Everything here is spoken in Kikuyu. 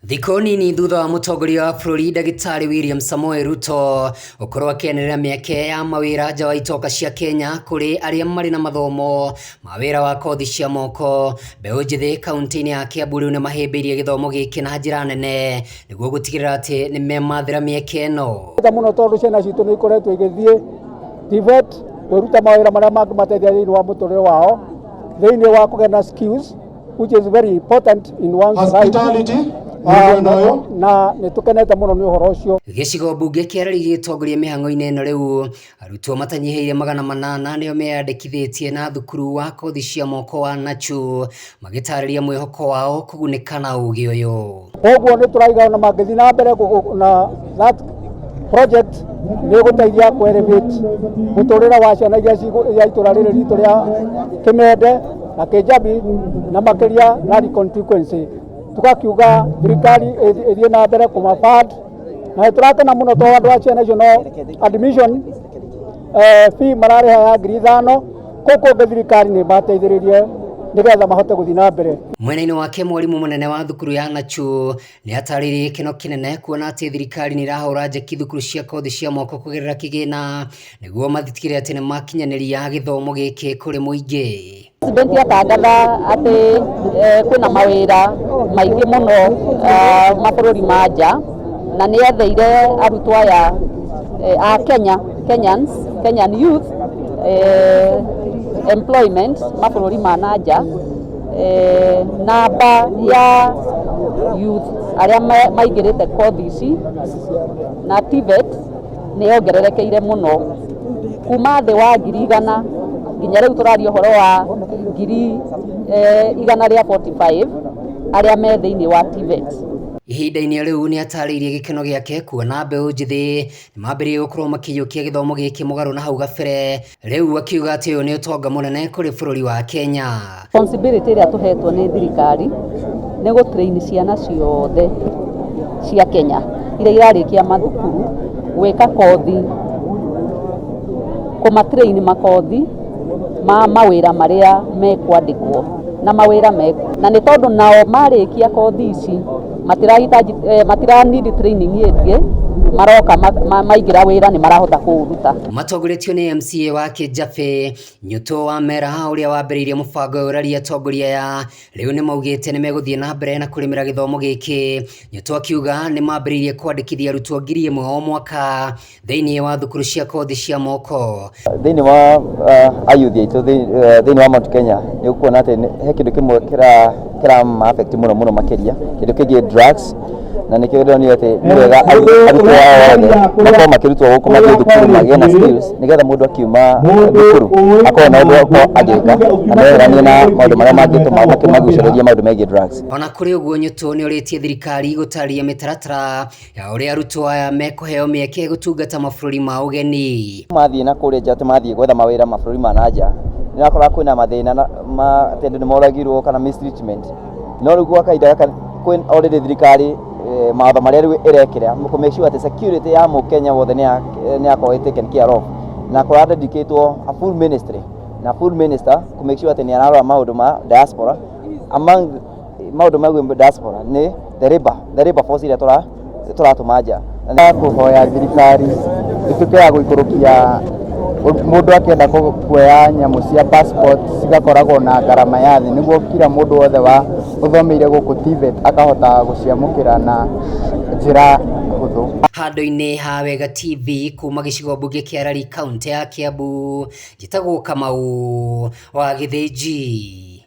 Thikũ nini thutha wa mũtongoria wa bũrũri Ndagĩtarĩ William Samoei Ruto gũkorwo akĩanĩrĩra mĩeke ya mawĩra nja wa itoka cia Kenya kũrĩ arĩa marĩ na mathomo ma wĩra wa kothi cia moko, mbeũ njĩthĩ kaunti-inĩ ya Kiambu rĩu nĩmahĩmbĩirie gĩthomo gĩkĩ na njĩra nene nĩguo gũtigĩrĩra atĩ nĩmemathĩra mĩeke ĩno. Mũno tondũ ciana citũ nĩ ikoretwo igĩthiĩ TVET kwĩruta mawĩra marĩa mangĩmateithia thĩinĩ wa mũtũrĩre wao, thĩinĩ wa kũgĩa na skills which is very important in one's life. Hospitality, mwena ũyũ. Na nĩ tũkenete mũno nĩ ũhoro ũcio. Gĩcigo mbunge kĩa Reri gĩgĩtongoria mĩhang'o-inĩ ĩno rĩu arutwo matanyihĩire 800 nĩo meyandĩkithĩtie na thukuru wa kothi cia moko wa NACHU magĩtarĩria mwĩhoko wao kũgunĩka na ũgĩ ũyũ. Koguo nĩ tũraiga ona mangĩthiĩ na mbere na that project nĩ ĩgũteithia kũ elevate mũtũrĩre wa ciana iria cia itũra rĩrĩ ritũ rĩa Kĩmende na Kĩnjabi na makĩria Lari constituency. Tũgakiuga thirikari ĩthiĩ na mbere kũma fund na nĩ tũrakena mũno tondũ andũ a ciana icio no admission fee mararĩha ya 5,000, kũu kũngĩ thirikari nĩ ĩmateithĩrĩrie nĩgetha mahote gũthiĩ na mbere. Mwena-inĩ wake mwarimũ mũnene wa thukuru ya NACHU nĩ atarĩirie gĩkeno kĩnene kuona atĩ thirikari nĩ ĩrahũra njeki thukuru cia kothi cia moko kũgerera kĩgĩna nĩguo matigĩrĩre atĩ nĩ makinyanĩria gĩthomo gĩkĩ kũrĩ mũingĩ. President atangatha atĩ kwĩna mawĩra maingĩ mũno mabũrũri ma nja, na nĩ etheire arutwo aya a Kenya, Kenyans, Kenyan youth employment mabũrũri ma na nja. Namba ya youth arĩa maingĩrĩte kothi ici na TVET nĩ yongererekeire mũno kuma thĩ wa 100,000 nginya rĩu tũraria ũhoro wa 145,000 arĩa me thĩinĩ wa TVET. Ihinda-inĩ rĩu nĩ atarĩirie gĩkeno gĩake kuona mbeũ njĩthĩ nĩ mambĩrĩirie gũkorwo makĩiyũkia gĩthomo gĩkĩ mũgarũ na hau gabere, rĩu akiuga atĩ ũyũ nĩ ũtonga mũnene kũrĩ bũrũri wa Kenya. Responsibility ĩrĩa tũhetwo nĩ thirikari nĩ gũ train ciana ciothe cia Kenya iria irarĩkia mathukuru gwĩka kothi, kũma train makothi ma mawĩra marĩa mekwandĩkwo na mawĩra mekuo, na nĩ tondũ nao marĩkia kothi ici matirahitaji matira need training ĩngĩ, maroka maingĩra wĩra nĩ marahota kũũruta. Matongoretio nĩ MCA wa Kĩnjabĩ Nyuto wa Mera ũrĩa wambĩrĩirie mũbango ũyũ ũraria atongoria aya rĩu nĩ maugĩte nĩ megũthiĩ na mbere na kũrĩmĩra gĩthomo gĩkĩ. Nyuto akiuga nĩ mambĩrĩirie kwandĩkithia arutwo 1,000 o mwaka thĩinĩ wa thukuru cia kothi cia moko. Thĩinĩ wa ayuthi aitũ thĩinĩ wa Mount Kenya nĩ ũkuona atĩ he kĩndũ kĩmwe kĩra ma affect mũno mũno makĩria, kĩndũ kĩgiĩ drugs, na nĩkĩo ndĩronire atĩ nĩ wega arutwo ao othe makorwo makĩrutwo gũkũ mathiĩ thukuru magĩe na skills, nĩgetha mũndũ akiuma thukuru akorwo na ũndũ akorwo agĩka na meheranie na maũndũ marĩa mangĩtũma magucĩrĩrie maũndũ megiĩ drugs. Ona kũrĩ ũguo Nyuto nĩ orĩtie thirikari gũtarĩria mĩtaratara ya ũrĩa arutwo aya mekũheo mĩeke gũtungata mabũrũri ma ũgeni. Mathiĩ na kũrĩa nja atĩ mathiĩ gwetha mawĩra mabũrũri ma na nja, nĩ ũrakora kwĩna mathĩna ma atĩ andũ nĩ moragirwo kana mistreatment, no rĩu gwa kahinda gaka kwĩ already thirikari mawatho marĩa rĩu ĩrekĩra kũ make sure atĩ security ya mũkenya wothe nĩ yakorwo ĩ taken care of, na kũra dedicate a full ministry na full minister kũ make sure atĩ nĩ ararora maũndũ ma diaspora. Among maũndũ megiĩ diaspora nĩ the labor force ĩrĩa tũratũma nja. Kũhoya thirikari ĩtuĩke ya gũikũrũkia mũndũ akĩenda kuoya nyamũ cia passport cigakoragwo na ngarama ya thĩ, nĩguo kila mũndũ wothe wa ũthomeire gũkũ TVET akahota gũciamũkĩra na njĩra hũthũ. Handũ-inĩ ha Wega TV kuma gĩcigo mbunge kĩa Lari kaunti ya Kiambu, njĩtagwo Kamau wa Gĩthĩnji.